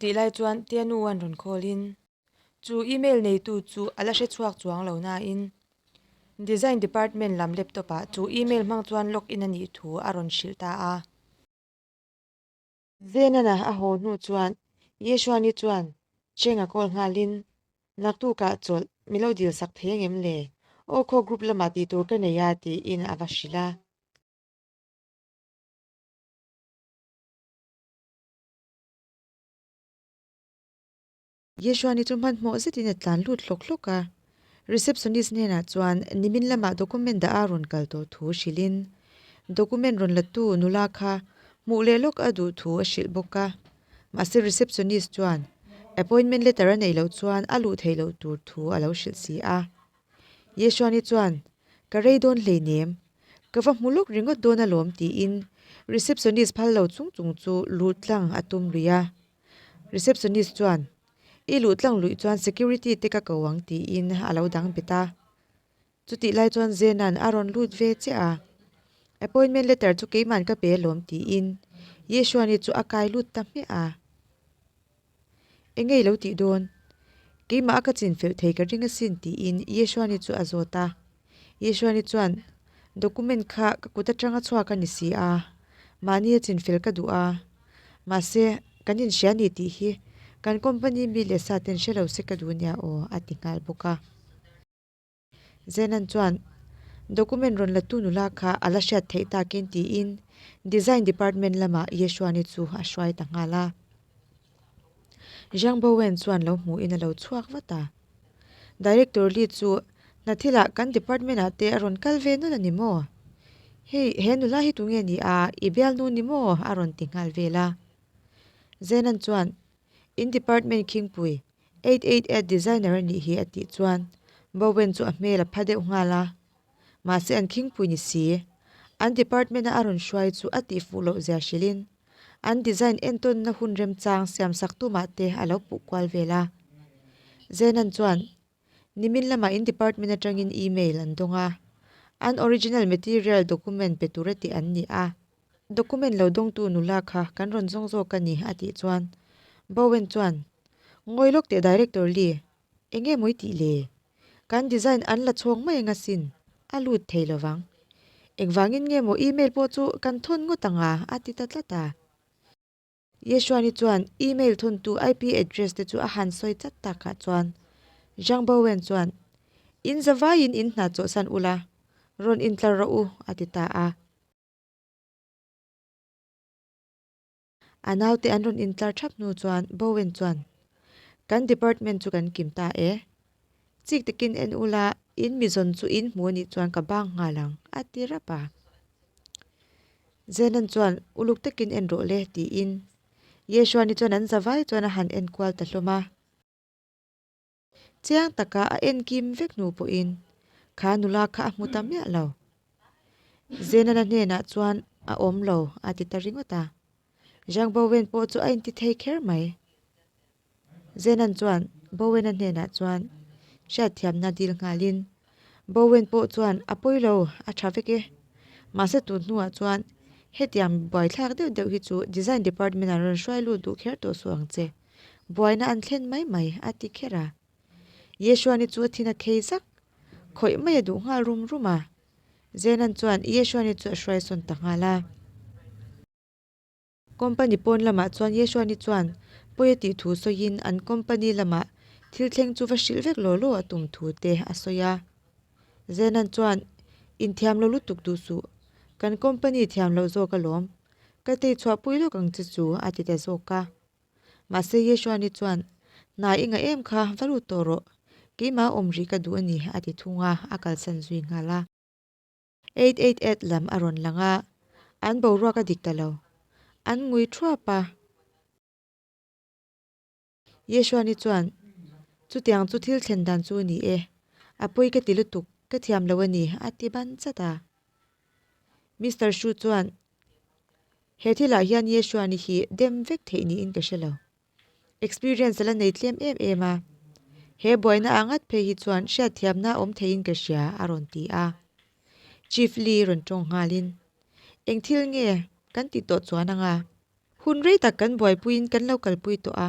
Chutih lai chuan Tianu-a'n rawn call-in chu email neitu chu a la hre chhuak chuang lo nain Design Department lam laptop-ah chu email hmang chuan log in a nih thu a rawn hrilh ta a. Zenana a haw hnu chuan Yeshuani chuan Cheng a call nghalin, Naktukah chawlh mi lo dil sak thei angem le? Aw khaw group lamah tih tur ka nei a tiin a va hrilh a. Yeshuani chu hmanhmawh zetin a tlan lut hlawk hlawk a, receptionist hnenah chuan nimin lamah document dah a rawn kal tawh thu hrilhin document rawn latu nula kha hmuh leh lawk a duh thu a hrilh bawk a. Mahse receptionist chuan appointment letter a neih loh chuan a luh theih loh tur thu a lo hrilh si a. Yeshuani chuan, Ka rei dawn hleinem, ka va hmu lawk ringawt dawn alawm tiin receptionist phal lo chung chung chu luh tlang a tum lui a. Receptionist chuan, I luh tlang luih chuan security te ka ko ang tiin a lo dang bet a. Chutih lai chuan Zena'n a rawn lut ve chiah a. Appointment letter chu keima'n ka pe alawm tiin Yeshuani chu a kai lut ta hmiah a. Engei lo tih dawn? Keimah a ka chinfelh thei ka ring asin tiin Yeshuani chu a zawt a. Yeshuani chuan, Document kha ka kut atanga chhuak a ni si a, mahni a chinfel ka duh a. Mahse, kan inhria ni tih hi kan company mi leh sa ten hre lo se ka duh nia aw, a ti nghal bawk a. Zenan chuan document rawn latu nula kha a la hriat theih takin tiin Design Department lamah Yeshuani chu a hruai ta nghal a. Zhang Bowen chuan lo hmuhin a lo chhuak vat a. Director Li chu hna thilah kan department ah te a rawn kal ve nawlh a ni maw? Hei, he nula hi tunge ni a, i bialnu ni maw? a rawn ti nghal vel a. Zenan chuan In department khingpui 888 designer a nih hi a tih chuan Bowen chu a hmel a pha deuh nghal a. Mahse an khingpui ni si. An department a a rawn hruai chu a tih fuh loh zia hrilhin an design entawnna hun remchang siamsak tumah te a lo puh kual vel a. Zenan chuan nimin lamah in department atangin email an dawng a, an original material document pe tura tih an ni a. Document lo dawngtu nula kha kan rawn zawng zawk a ni a tih chuan Bowen chuan Ngawi lawk teh Director Lee, eng nge mawi tih le? Kan design an la chhawng mai eng asin, a lut thei lo vang. Engvangin nge maw email pawh chu kan thawn ngawt ang a? a ti ta tlat a. Yeshuani chuan email thawntu IP address te chu a han sawi chat takah chuan Zhang Bowen chuan, In zavaiin in hna chawhsan ula, rawn intlar rawh u, a ti ta a. A naute an rawn intlar thap hnu chuan Bowen chuan, Kan department chu kan kim ta e. Chik takin en ula, in mi zawn chu in hmu anih chuan ka bang nghal ang, a ti rap a. Zenan chuan, Uluk takin en rawh le, tiin Yeshuani chuan an zavai chuan a han en kual ta hlawm a. Chiang taka a en kim vek hnu pawhin kha nula kha a hmu ta miah lo. Zenana hnenah chuan a awm lo a ti ta ringawt a. Zhang Bowen pawh chu a inti thei kher mai. Zenan chuan Bowen-a hnenah chuan hriatthiamna dil nghalin Bowen pawh chuan a pawi lo, a tha vek e. Mahse tun hnuah chuan hetiang buaithlak deuh deuh hi chu design department-ah rawn hruai lut duh kher tawh suh ang che. Buaina an thlen mai mai, a ti kher a. Yeshuani chu a thin a khei zak, khawih mai a duh nghal rum rum a. Zenan chuan Yeshuani chu a hruai sawn ta nghal a. Company pawn lamah chuan Yeshuani chuan pawi a tih thu sawiin an company lamah thil thleng chu va hrilh vek law law a tum thu te a sawi a. Zenan chuan, Inthiam lo lutuk duh suh, kan company thiam loh zawk alawm, ka tei chhuahpui lawk ang che chu, a ti ta zawk a. Mahse Yeshuani chuan, Hna i ngah em kha, va lut tawh rawh. Keimah awm rih ka duh a ni, a ti thung a, a kalsan zui nghal a. 888 lam a rawn lang a, an boruak a dik ta lo. An ngui thuap a. Yeshuani chuan, Chutiang chu thil thlen dan chu a ni e. A pawi ka ti lutuk, ka thiam lo a ni, a ti ban chat a. Mister Shu chuan, He thilah hian Yeshuani hi dem vek theih niin ka hre lo. Experience a la nei tlem em em a. He buaina ah ngat phei hi chuan hriatthiamna a awm theiin ka hria, a rawn ti a. Chief Lee rawn tawng nghalin, Eng thil nge kan tih tawh chuan anga? Hun rei tak kan buaipuiin kan lo kalpui tawh a.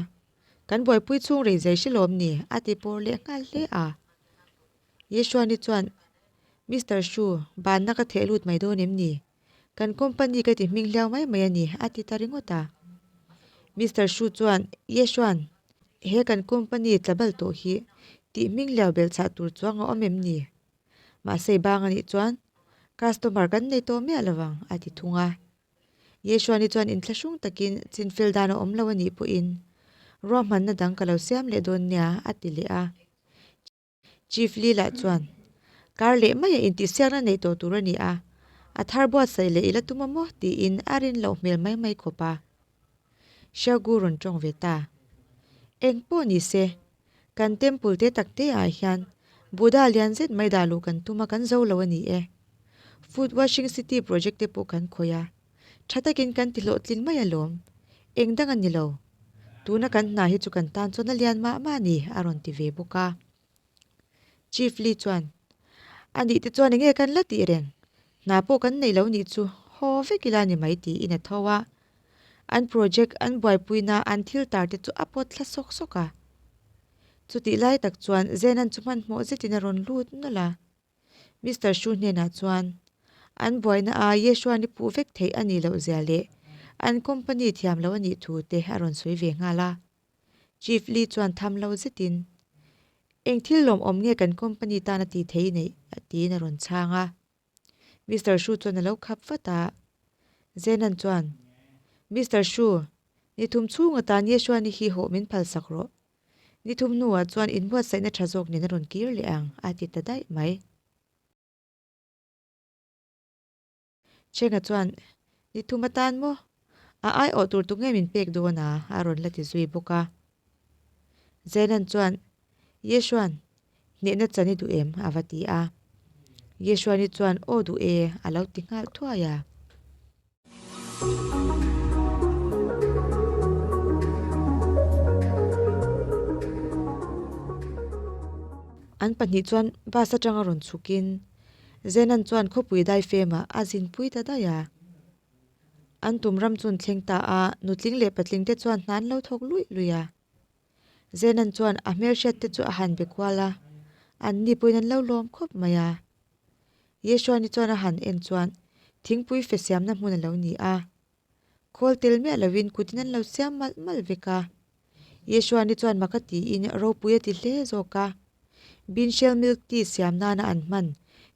Kan buaipui chhung rei zai hre lawm ni? a ti pawr leh nghal hle a. Yeshuani chuan, Mister Shu, banna ka theh lut mai dawn em ni? Kan company ka ti hming hliau mai mai a ni, a ti ta ringawt a. Mister Shu chuan, Yeshuan, he kan company tla bal tawh hi tih hming hliau belh chah tur chuang a awm em ni? Mahse bang a nih chuan customer kan nei tawh miah lo vang, a ti thung a. Yeshuani chuan inthlahrung takin chinfel dan a awm lo a nih pawhin ruahmanna dang ka lo siam leh dawn nia, a ti leh a. Chief Lee lah chuan, Kar leh maia intihsiakna neih tawh tur a ni a, a thar buatsaih leh i la tum a maw? tiin a rin loh hmel mai mai khawp a. Xiaogu rawn tawng ve ta. Eng pawh ni se, kan temple te tak te ah hian Buddha lian zet mai dah luh kan tum a kan zo lo a ni e. Food washing city project te pawh kan khawih a, tha takin kan ti hlawhtling mai alawm. Eng dang a ni lo. Tuna kan hna hi chu kan tan chuan a lian mah mah a ni, a rawn ti ve bawk a. Chief Lee chuan, A nih te chuan enge kan la tih reng? Hna pawh kan neih lo nih chu haw vek ila ni mai tiin a tho a. An project an buaipuina an thil tar te chu a pawt thla sawk sawk a. Chutih lai tak chuan Zenan chu hmanhmawh zetin a rawn lut nawlh a. Mister Shu hnenah chuan an buaina a Yeshua ni puh vek theih a nih loh zia leh an company thiam lo a nih thu te a rawn sawi ve nghal a. Chief Lee chuan tham lo zetin, Eng thil lawmawm nge kan company tan a ti thei neih? tiin a rawn chhang a. Mister Shu chuan a lo khap vat a. Zenan chuan, Mister Shu, ni thum chhung atan Yeshua ni hi hawh min phalsak rawh. Ni thum hnuah chuan inbuatsaihna tha zawk nen a rawn kir leh ang, a ti ta daih mai. Chhenga chuan, Ni thum atan maw? A aiawh tur tu nge min pek dawn a? a rawn la ti zui bawk a. Zenan chuan, Yeshuan, hnehna chan i duh em? a va ti a. Yeshuani chuan, Aw duh e, a lo ti nghal thuai a. An pahnih chuan bus atanga rawn chhukin Zenan chuan khawpui daifemah a zinpui ta daih a. An tum ram chun thleng ta a, nutling leh patling te chuan hna an lo thawk luih luih a. Zenan chuan a hmelhriat te chu a han be kual a, anni pawhin an lo lawm khawp mai a. Yeshuani chuan a han en chuan thingpui fe siamna hmun a lo ni a. Khawl tel miah lovin kutin an lo siam malh malh vek a. Yeshuani chuan mak a tiin ropui a ti hle zawk a. Beanshell milk tea siam nana an hman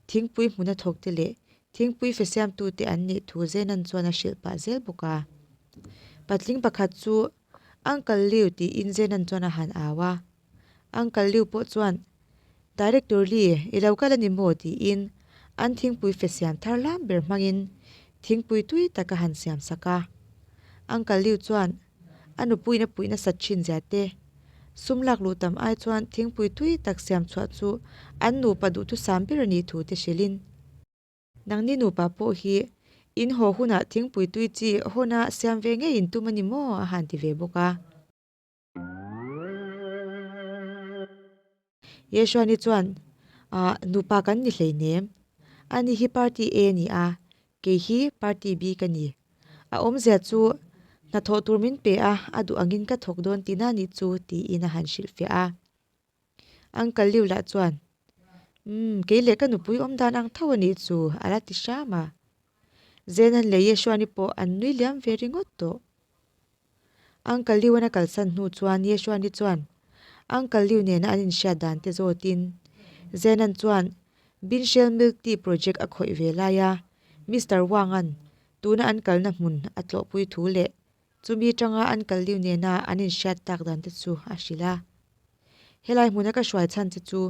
thingpui hmuna thawkte leh thingpui fe siamtute an nih thu Zenan chuan a hrilh pah zel bawk a. Patling pakhat chu Uncle Liu tiin Zenan chuan a han au a. Uncle Liu pawh chuan, Director Li, i lo kal a ni maw? tiin an thingpui fe siam thar lam ber hmangin thingpui tui tak a han siam sak a. Uncle Liu chuan a nupuiin a puih nasat thin zia te, sum lak luh tam ai chuan thingpui tui tak siam chhuah chu an nupa duhthusam ber a nih thu te hrilhin, Nangni nupa pawh hi in haw hunah thingpui tui chi hawna siam ve ngei in tum a ni maw? a han ti ve bawk a. Yeshuani chuan, Ah, nupa kan ni hleinem. Ani hi party A ni a, kei hi party B ka ni. A awmzia chu hnathawh tur min pe a, a duh angin ka thawk dawn tihna nih chu, tiin a han hrilhfiah a. Uncle Liu lah chuan, Umm, kei leh ka nupui awm dan ang tho a nih chu, a la ti hram a. Zenan leh Yeshuani pawh an nui liam ve ringawt tawh. Uncle Liu-an a kalsan hnu chuan Yeshuani chuan Uncle Liu nena an inhriat dan te zawtin Zenan chuan Binshell Milk Tea project a khawih ve lai a, Mister Wang-a'n tuna an kalna hmun a tlawhpui thu leh chumi tanga Uncle Liu nena an inhriat tak dan te chu a hrilh a. Helai hmuna ka hruai chhan che chu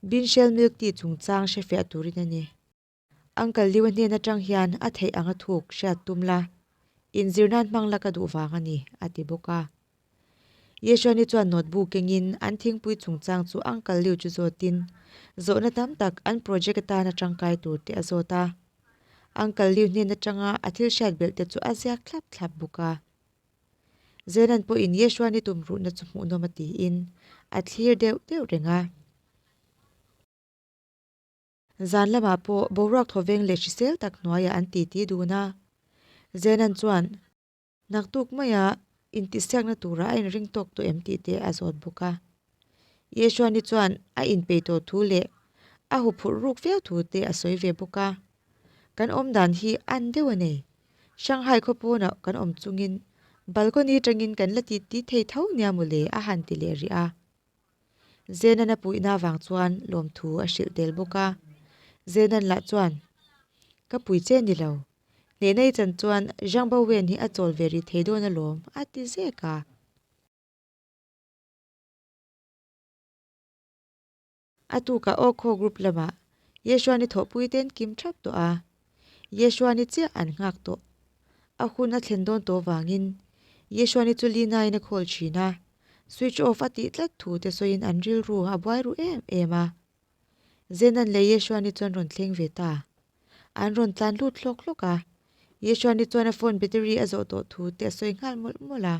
Binshell Milk Tea chungchang hrefiah turin a ni. Uncle Liu-a hnen atang hian a theih ang a thuk hriat tum la, inzir nan hmang la ka duh vang a ni, a ti bawk a. Yeshuani chuan notebook kengin an thingpui chungchang chu Uncle Liu chu zawtin zawhna tam tak an project atana tangkai tur te a zawt a. Uncle Liu hnen atanga a thil hriat belh te chu a ziak thlap thlap bawk a. Zenan pawhin Yeshuani tumruhna chu hmuhnawm a tiin a thlir deuh deuh reng a. Zan lamah pawh boruak thawveng leh hrisel tak hnuaiah an titi dun a. Zenan chuan, Naktuk maia intihsiakna turah a inring tawk tawh em tih te a zawt bawk a. Yeshuani chuan a inpeih tawh thu leh a huphurh ruk viau thu te a sawi ve bawk a. Kan awm dan hi an deuh a nei. Shanghai khaw pawnah kan awm chungin balcony tangin kan la ti ti thei tho nia mawle a han ti leh rih a. Zenan a puihna avang chuan lawmthu a hrilh tel bawk a. Zenan lah chuan, Ka pui che ni lo. Hnehna i chan chuan Zhang Bowen hi a chawl ve rih thei dawn alawm a ti zek a. A tukah Awkhaw group lamah Yeshuani thawhpui te an kim thap tawh a, Yeshuani chiah an nghak tawh. A hun a thlen dawn tawh vangin Yeshuani chu Lina-in a call thin a, switch off a tih tlat thu te sawiin an rilru a buai ru em em a. Zenan leh Yeshuani chuan rawn thleng ve ta. An rawn tlan lut hlawk hlawk a, Yeshuani chuan a phone battery a zawh tawh thu te a sawi nghal mawlh mawlh a.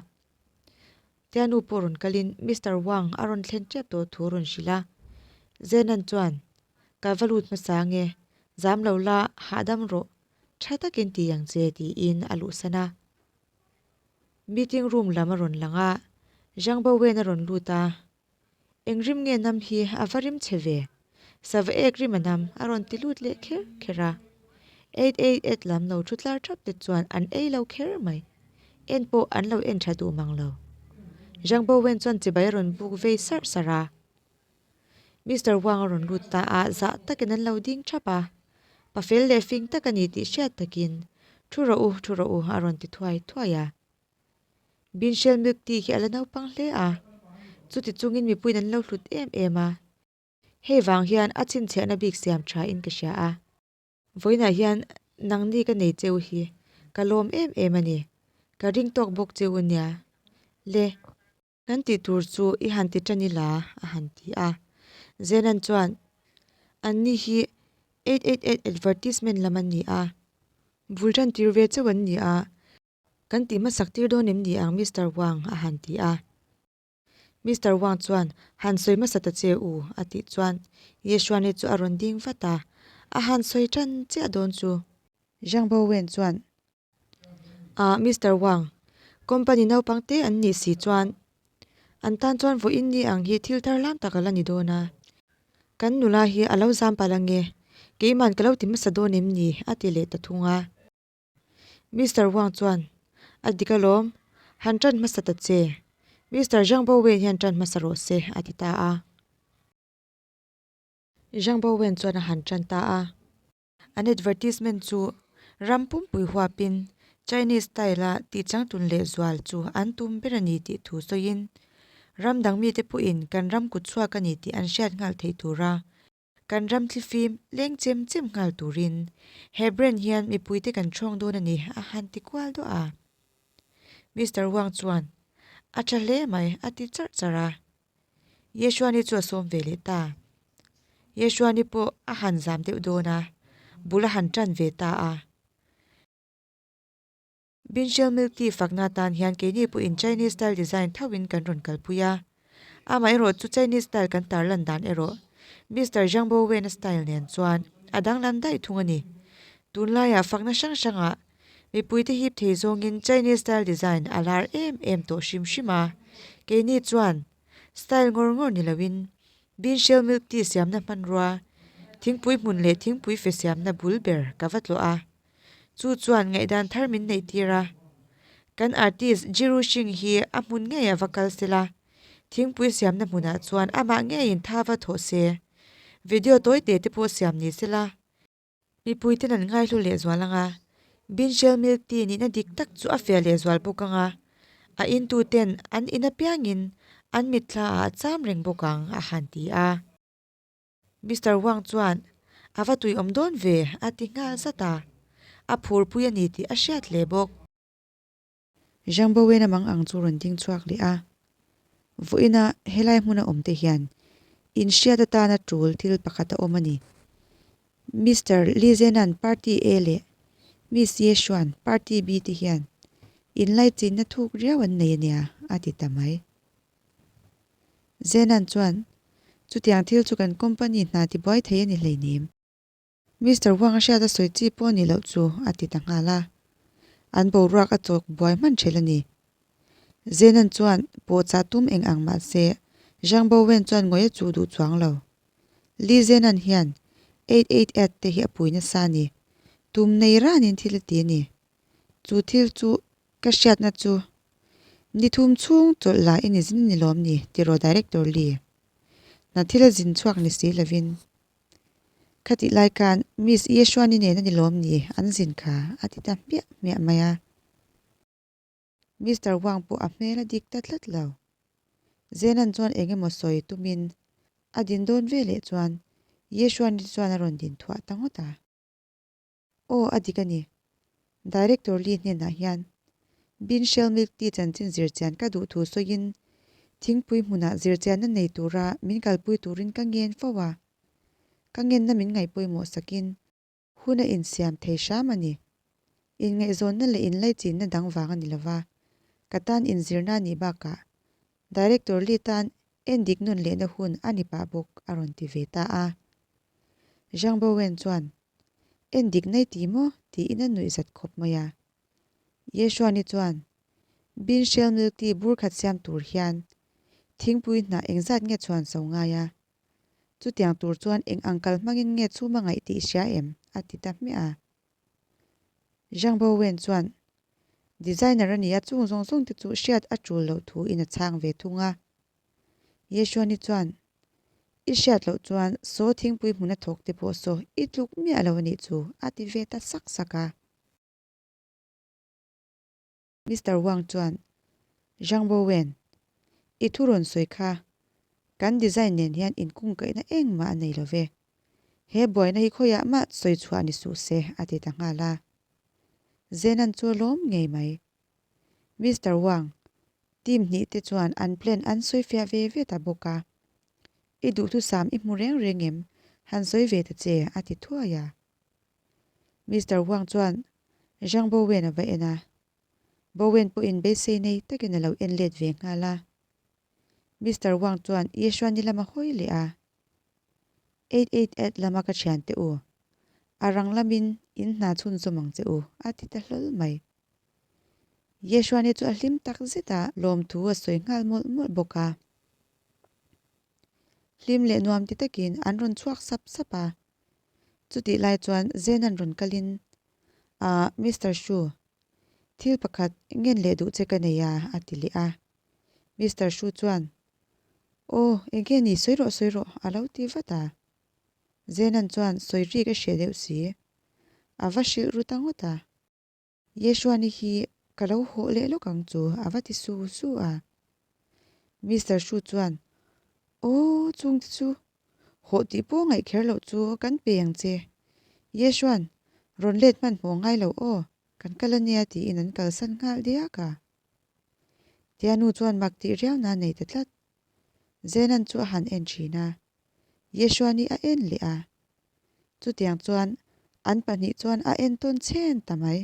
Tia nu pawh rawn kalin Mister Wang a rawn thlen tep tawh thu a rawn hrilh a. Zenan chuan, Ka va lut hmasa nge, zam lo la, hahdam rawh, tha takin ti ang che tiin a luhsan a. Meeting room lam a rawn lang a, Zhang Bowen a rawn lut a. Eng rim nge nam hi a va rim che ve? Sava ek rim a nam a rawn ti lut leh kher kher a. 888 lam lo thu tlar thap te chuan an ei lo kher mai. En pawh an lo en tha duh mang lo. Zhang Bowen chuan chibai a rawn buk vei sarh sarh a. Mister Wang a rawn lut ta a, zah takin an lo ding thap a. Pa fel leh fing tak a ni tih hriat takin, Thu rawh u, thu rawh u a rawn ti thuai thuai a. Binshel milk tea hi a la naupang hle a, chuti chungin mipuiin an lo hlut em em a. Hei vang hian a chhinchhiahna bik siam tha in ka hria a. Vawiinah hian nangni ka nei cheu hi ka lawm em em a ni, ka ring tawk bawk cheu nia. Le. Kan tih tur chu i han ti tan ila a han ti a. Zenan chuan, Anni hi 888 advertisement lam an ni a, bul tan tir ve chauh an ni a, Kan tih hmasak tir dawn em ni ang Mister Wang a han ti a. Mister Wang chuan han sawi hmasa ta che u a tih chuan Yeshuani chu a rawn ding vat a, a han sawi tan chiah dawn chu. Zhang Bowen chuan Ah Mister Wang, company naupang te an nih si chuan an tan chuan vawiin ni ang hi thil thar hlam tak a la ni dawn a. Kan nula hi a lo zam palh ange, keiman ka lo ti hmasa dawn em ni a ti leh ta thung a. Mister Wang chuan, A dik alawm, han ṭan hmasa ta che. Mister Zhang Bowen hian ṭan hmasa rawh se, a ti ta a. Zhang Bowen chuan a han ṭan ta a. An advertisement chu ram pumpui huapin Chinese style-a tihchangtun lehzual chu an tum ber a ni tih thu sawiin, ram dang mite pawhin kan ram kutchhuak a ni tih an hriat nghal theih tura Kan ram thlifim leng chem chem nghal turin he brand hian mipuite kan ṭhawng dawn a ni a han ti kual duah a. Mister Wang chuan, A ṭha hle mai a ti charh charh a. Yeshuani chu a sawm ve leh ta. Yeshuani pawh a han zam deuh dawn a, bul a han ṭan ve ta a. Binshell Milk Tea fakna atan hian keini pawhin Chinese style design thauhin kan rawn kalpui a. Amaherawh chu Chinese style kan tarlan dan erawh Mister Zhang Bowen-a style nen chuan a danglam daih thung a ni. Tunlaiah fakna hrang hrangah mipuite hip thei zawngin Chinese style design a lar em em tawh hrim hrim a. Keini chuan style ngawr ngawr ni loin Binshell Milk Tea siamna hmanrua, thingpui hmun leh thingpui fe siamna bul ber ka va tlawh a. Chu chuan ngaihdan thar min neih tir a. Kan artist Jiru Singh hi a hmun ngei a va kal sela, thingpui siamna hmunah chuan amah ngeiin tha va thawh se, video tawi te te pawh siam ni sela, mipui ten an ngaihlu lehzual ang a, Binshell Milk Tea nihna dik tak chu a fiah lehzual bawk ang a, a intu ten an in apiangin an mitthla ah a cham reng bawk ang, a han ti a. Mister Wang chuan, A va tui awm dawn ve, a ti nghal zat a. A phurpui a ni tih a hriat hle bawk. Zhang Bowen a mang ang chu rawn ding chhuak leh a. Vawiina helai hmuna awmte hian inhriat atana tul thil pakhat a awm a ni. Mister Li Zenan Party A leh Miss Ye Xuan Party B te hian inlaichinna thuk riau an nei a nia, a ti ta mai. Zenan chuan, Chutiang thil chu kan company hna tibuai thei a ni hleinem. Mister Wang a hriat a sawi chi pawh a nih loh chu, a ti ta nghal a. An boruak a chawk buai hman ṭhel a ni. Zenan chuan pawhchah tum eng ang mah se Zhang Bowen chuan ngawih a chuh duh chuang lo. Li Zenan hian 888 te hi a pui nasa a ni. Tum nei ranin thil a ti a ni. Chu thil chu ka hriatna chu ni thum chhung chawlh la i ni zin a ni lawm ni tiraw Director Li. Hna thil a zin chhuak ni si lovin. Khatih lai khan Miss Yeshuani nen a ni lawm ni an zin kha a ti ta hmiah hmiah mai a. Mister Wang pawh a hmel a dik ta tlat lo. Zenan chuan eng emaw sawi tumin a din dawn ve leh chuan Yeshuani chuan a rawn din thuah ta ngawt a. Aw, a dik a ni. Director Lee hnenah hian Bean Shell Milk Tea chanchin zirchian ka duh thu sawiin thingpui hmunah zirchianna nei tura min kalpui turin ka ngen fo a. Ka ngenna min ngaihpawimawh sakin hun a insiam thei hram a ni. Inngaihzawnna leh inlaichinna dang vang a ni lova, ka tan inzirna a nih bakah Director Lee tan endik nawn lehna hun a ni pah bawk a rawn ti ve ta a. Zhang Bowen chuan, Endik nai ti maw? tiin a nuih zat khawp mai a. Yeshuani chuan, Bean shell milk tea bur khat siam tur hian thingpui hnah engzat nge chhuan so ngai a? Chutiang tur chuan eng ang kal hmangin nge chhum a ngaih tih i hria em? a ti ta hmiah a. Zhang Bowen chuan, Designer a nia chung zawng zawng te chu hriat a tul loh thu in a chhang ve thung a. Yeshuani chuan, I hriat loh chuan saw thingpui hmun a thawk te pawh saw i tluk miah lo a nih chu, a ti ve ta sak sak a. Mister Wang chuan, Zhang Bowen, i thu rawn sawi kha kan design nen hian inkungkaihna engmah a nei lo ve. He buaina hi khawiah mah sawi chhuah ni suh se, a ti ta nghal a. Zenan chu a lawm ngei mai. Mister Wang, team hnih te chuan an plan an sawi fiah ve ve ta bawk a. I duhthusam i hmu reng reng em? Han sawi ve ta che, a ti thuai a. Mister Wang chuan Zhang Bowen a va en a. Bowen pawhin beisei nei takin a lo en let ve nghal a. Mister Wang chuan Yeshuani lam a hawi leh a. 888 lama ka thiante u, a rang lamin in hna chhunzawm ang che u, a ti ta hlawl mai. Yeshuani chu a hlim tak zet a, lawmthu a sawi nghal mawlh mawlh bawk a. Hlim leh nuam ti takin an rawn chhuak sap sap a. Chutih lai chuan Zenan rawn kalin, Ahh, Mister Shu, thil pakhat ngen leh duh che ka nei a, a ti leh a. Mister Shu chuan, Aw, enge ni, sawi rawh, sawi rawh, a lo ti vat a. Zenan chuan sawi rik a hre deuh si. A va hrilh ru ta ngawt a. Yeshuani hi ka lo hawh leh lawk ang chu a va ti su su a. Mister Shu chuan, Aw, chung te chu hawh tih pawh ngaih kher loh chu kan pe ang che. Yeshuan, rawn let hmanhmawh ngai lo aw, kan kal ania tiin an kalsan nghal diak a. Tianu chuan mak tih riau na nei ta tlat. Zenan chu a han en thin a, Yeshuani a en leh a. Chutiang chuan an pahnih chuan a en tawn chhen ta mai.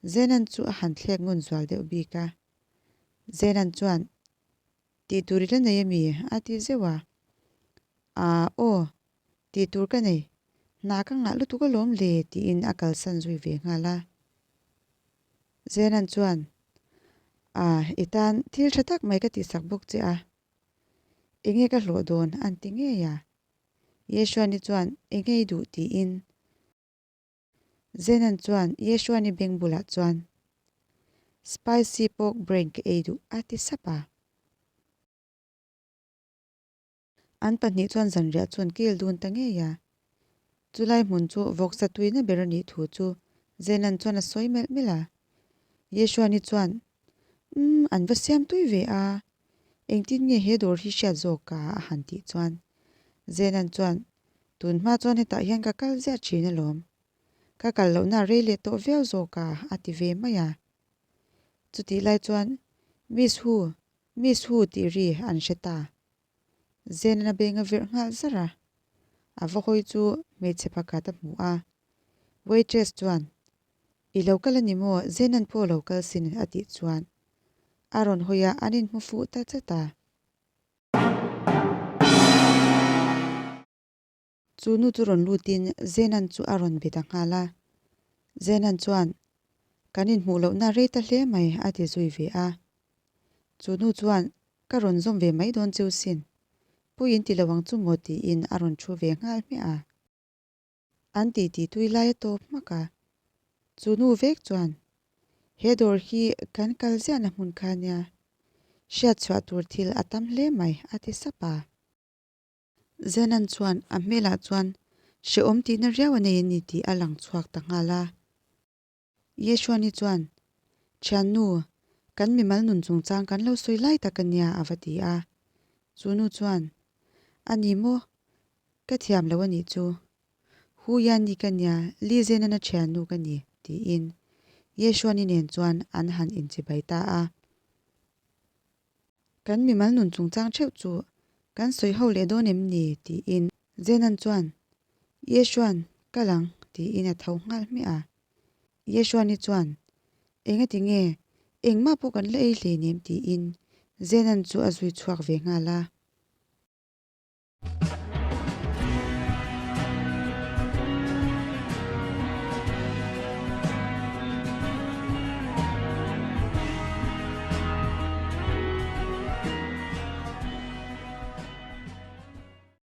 Zenan chu a han thlek ngun zual deuh bik a. Zenan chuan, Tih tur i la nei ami? a ti zeuh a. Aa aw, tih tur ka nei. Hna ka ngah lutuk alawm le tiin a kalsan zui ve nghal a. Zenan chuan, Aa, i tan thil tha tak mai ka tihsak bawk che a. Enge ka hlawh dawn an ti ngei a. Yeshuani chuan enge i duh tiin Zenan chuan Yeshuani beng bulah chuan Spicy pork brain ka ei duh a ti sap a. An pahnih chuan zanriah chu an kil dun ta ngei a. Chulai hmun chu vawksa tuina ber a nih thu chu Zenan chuan a sawi melh melh a. Yeshuani chuan Umm, an va siam tui ve a, engtin nge he dawr hi hriat zawk ka a han tih chuan Zenan chuan tun hma chuan hetah hian ka kal ziah thin alawm, ka kal lohna a rei leh tawh viau zawk a a ti ve mai a. Chutih lai chuan Miss Hu, Miss Hu tih ri an hre ta. Zenan a beng a virh nghal zar a, a va hawi chu hmeichhe pakhat a hmu a, waitress chuan I lo kal a ni maw? Zenan pawh a lo kal sin a tih chuan a rawn hawi a, an inhmu fuh ta chat a. Chu nu chu rawn lutin Zenan chu a rawn be ta nghal a. Zenan chuan, Kan inhmuh lohna rei ta hle mai, a ti zui ve a. Chu nu chuan, Ka rawn zawm ve mai dawn cheu sin. Pui in ti lo ang chu maw tiin a rawn thu ve nghal hmiah a. An titi tui lai a tawp hmak a. Chu nu vek chuan, He dawr hi kan kal ziahna hmun kha nia. Hriat chhuah tur thil a tam hle mai, a ti sap a. Zenan chuan a hmelah chuan hrehawm tihna riau a nei a ni tih a lang chhuak ta nghal a. Yeshuani chuan, Thiannu, kan mimal nun chungchang kan lo sawi lai tak a nia, a va ti a. Chu nu chuan, A ni maw? Ka thiam lo a nih chu. Hu Yanni ka nia, Li Zenana thiannu ka ni, tiin Yeshuani nen chuan an han inchibai ta a. Kan mimal nun chungchang theuh chu kan sawi ho leh dawn em ni? tiin Zenan chuan, Yeshuan, kal ang, tiin a tho nghal hmiah a. Yeshuani chuan, Engati nge, engmah pawh kan la ei hleinem, tiin Zenan chu a zui chhuak ve nghal a.